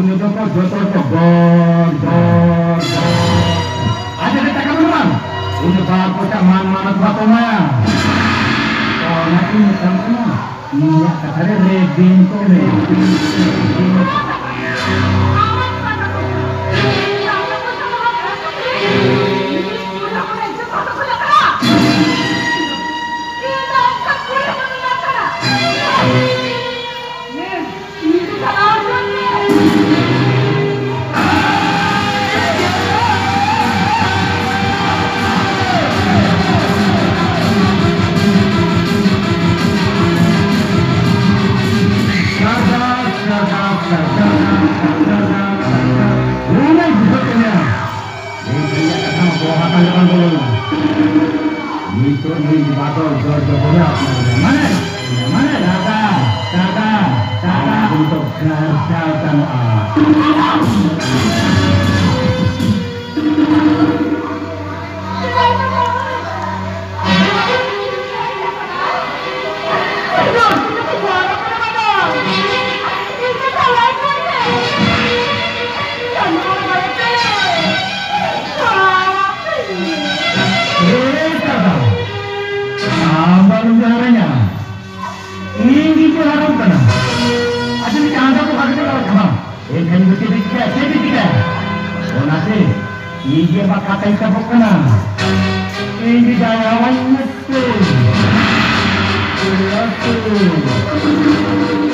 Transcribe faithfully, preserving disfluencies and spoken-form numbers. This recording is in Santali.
ᱡᱚᱛᱚ ᱠᱚ, ᱡᱚᱛᱚ ᱠᱚ ᱜᱚᱲ, ᱜᱚᱲ, ᱜᱚᱲ᱾ ᱟᱡ ᱡᱟᱦᱟᱸᱭ ᱴᱟᱠᱟ ᱵᱟᱹᱱᱩᱜᱼᱟ, ᱩᱱᱤ ᱵᱟᱨ ᱯᱚᱭᱥᱟ ᱢᱟᱱ ᱢᱟᱱᱚᱛ ᱵᱟᱠᱚ ᱮᱢᱟᱭᱟ᱾ ᱛᱚ, ᱚᱱᱟᱛᱤᱧ ᱢᱮᱛᱟᱢ ᱠᱟᱱᱟ, ᱤᱧᱟᱹᱜ ᱠᱟᱛᱷᱟ ᱨᱮ ᱨᱮᱵᱮᱱ ᱠᱚᱜ ᱢᱮ᱾ ᱱᱤᱛᱚᱜ ᱱᱩᱭ ᱵᱟᱫᱚᱞ ᱫᱚ ᱡᱚᱵᱚᱨᱮ ᱟᱯᱱᱟᱨ ᱮᱫᱟ᱾ ᱢᱟᱱᱮ, ᱢᱟᱱᱮ ᱫᱟᱫᱟ, ᱫᱟᱫᱟ, ᱫᱟᱫᱟ᱾ ᱟᱢ ᱫᱚ ᱜᱟᱨᱡᱟᱣ ᱜᱟᱱᱚᱜᱼᱟ᱾ ᱮ ᱫᱟᱫᱟ, ᱟᱢ ᱵᱟᱢ ᱡᱟᱦᱟᱨᱟᱹᱧᱟ᱾ ᱤᱧ ᱜᱮ ᱠᱚ ᱦᱟᱨᱚᱜ ᱠᱟᱱᱟ᱾ ᱟᱪᱪᱷᱟ, ᱢᱤᱫᱴᱟᱝ ᱟᱸᱫᱷᱟ ᱠᱚ ᱵᱷᱟᱜᱮ ᱪᱟᱞᱟᱜ ᱠᱟᱱᱟ᱾ ᱮᱱᱠᱷᱟᱱ ᱫᱚ ᱪᱮᱫ ᱤᱧ ᱪᱤᱠᱟᱹᱭᱟ? ᱪᱮᱫ ᱤᱧ ᱪᱤᱠᱟᱹᱭᱟ? ᱚᱱᱟᱛᱮ ᱤᱧ ᱜᱮ ᱵᱟᱠᱟᱛᱟᱧ ᱥᱟᱵᱚᱜ ᱠᱟᱱᱟ᱾ ᱤᱧ ᱜᱮ ᱫᱟᱭᱟᱣᱟᱹᱧ ᱢᱮᱥᱮ᱾ ᱫᱟᱭᱟ ᱢᱮᱥᱮ᱾